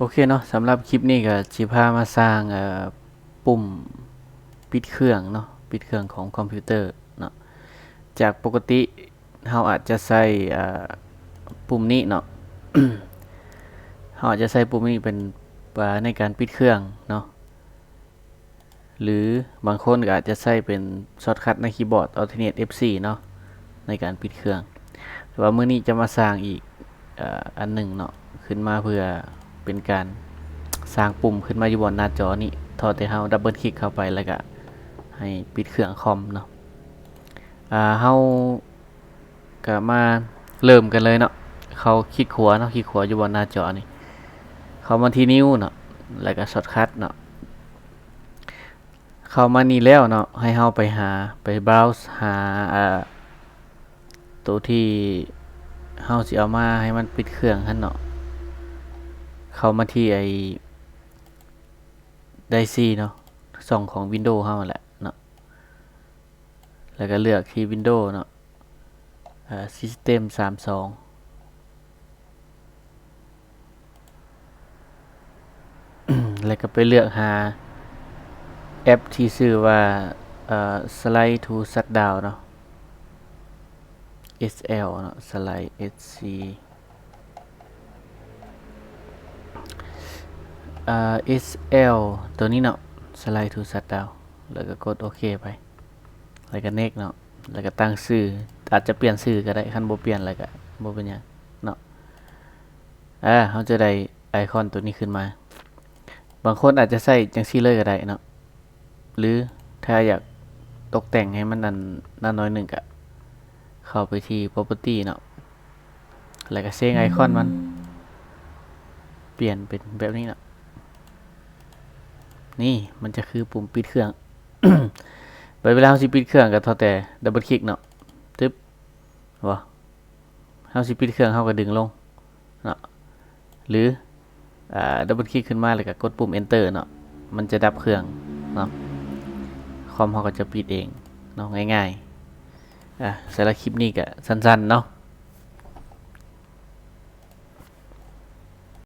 ໂອເຄເນາະ, ສຳລັບຄລິບນີ້ກໍຊິພາມາສ້າງ ເອີ ປຸ່ມປິດເຄື່ອງເນາະ, ປິດເຄື່ອງຂອງຄອມພິວເຕີເນາະ. ຈາກປົກກະຕິເຮົາອາດຈະໃຊ້ ເອີ ປຸ່ມນີ້ເນາະ, ເຮົາອາດຈະໃຊ້ປຸ່ມນີ້ເປັນ ເອີ ໃນການປິດເຄື່ອງເນາະ. ຫຼືບາງຄົນກໍອາດຈະໃຊ້ເປັນຊອດຄັດໃນຄີບອດ Alt Shift F four ເນາະ ໃນການປິດເຄື່ອງ. ແຕ່ວ່າມື້ນີ້ຈະມາສ້າງອີກ ເອີ ອັນໜຶ່ງເນາະ ຂຶ້ນມາເພື່ອເປັນການສ້າງປຸ່ມຂຶ້ນມາຢູ່ບ່ອນໜ້າຈໍນີ້. ເທົ່າແຕ່ເຮົາດັບເບິນຄລິກເຂົ້າໄປ ແລ້ວກໍໃຫ້ປິດເຄື່ອງຄອມເນາະ. ອາ ເຮົາ ກະມາເລີ່ມກັນເລີຍເນາະ. ເຂົ້າຄລິກຂວາເນາະ, ຄລິກຂວາຢູ່ບ່ອນໜ້າຈໍນີ້, ເຂົ້າມາທີ່ New ເນາະ ແລ້ວກະ Shortcut ເນາະ. ເຂົ້າມານີ້ແລ້ວເນາະ, ໃຫ້ເຮົາໄປຫາ ໄປ browse ຫາ ອາ ໂຕທີ່ເຮົາຊິເອົາມາໃຫ້ມັນປິດເຄື່ອງຫັ້ນເນາະ. ເຂົ້າມາທີ່ໄອ້ ໄດຊີເນາະ, ຊ່ອງຂອງ Windows ເຮົາຫັ້ນແຫຼະເນາະ. ແລ້ວກໍເລືອກທີ່ Windows ເນາະ, ເອີ System ສາມສອງ ແລ້ວກໍໄປເລືອກຫາແອັບທີ່ຊື່ວ່າ ເອີ Slide to Shutdown ເນາະ, S L ເນາະ, Slide S C ເອີ S L ໂຕນີ້ເນາະ, Slide to Shutdown ແລ້ວກໍກົດໂອເຄໄປ ແລ້ວກໍ Next ເນາະ, ແລ້ວກໍຕັ້ງຊື່, ອາດຈະປ່ຽນຊື່ກໍໄດ້, ຄັນບໍ່ປ່ຽນແລ້ວກໍບໍ່ເປັນຫຍັງເນາະ. ອາ ເຮົາຈະໄດ້ໄອຄອນໂຕນີ້ຂຶ້ນມາ. ບາງຄົນອາດຈະໃຊ້ຈັ່ງຊີ້ເລີຍກໍໄດ້ເນາະ, ຫຼືຖ້າຢາກຕົກແຕ່ງໃຫ້ມັນອັນນັ້ນໜ້ອຍໜຶ່ງ ກໍເຂົ້າໄປທີ່ Property ເນາະ, ແລ້ວກໍເຊງໄອຄອນມັນ, ປ່ຽນເປັນແບບນີ້ເນາະ. ນີ້ມັນຈະຄືປຸ່ມປິດເຄື່ອງ. ບັດເວລາເຮົາຊິປິດເຄື່ອງກໍເທົ່າແຕ່ດັບເບິນຄລິກເນາະ, ຕຶບ ບໍ່ ເຮົາຊິປິດເຄື່ອງ ເຮົາກໍດຶງລົງເນາະ, ຫຼື ອາ ດັບເບິນຄລິກຂຶ້ນມາ ແລ້ວກໍກົດປຸ່ມ Enter ເນາະ, ມັນຈະດັບເຄື່ອງເນາະ, ຄອມເຮົາກໍຈະປິດເອງເນາະ, ງ່າຍໆ. ອາ ສຳລັບຄລິບນີ້ກໍສັ້ນໆເນາະ,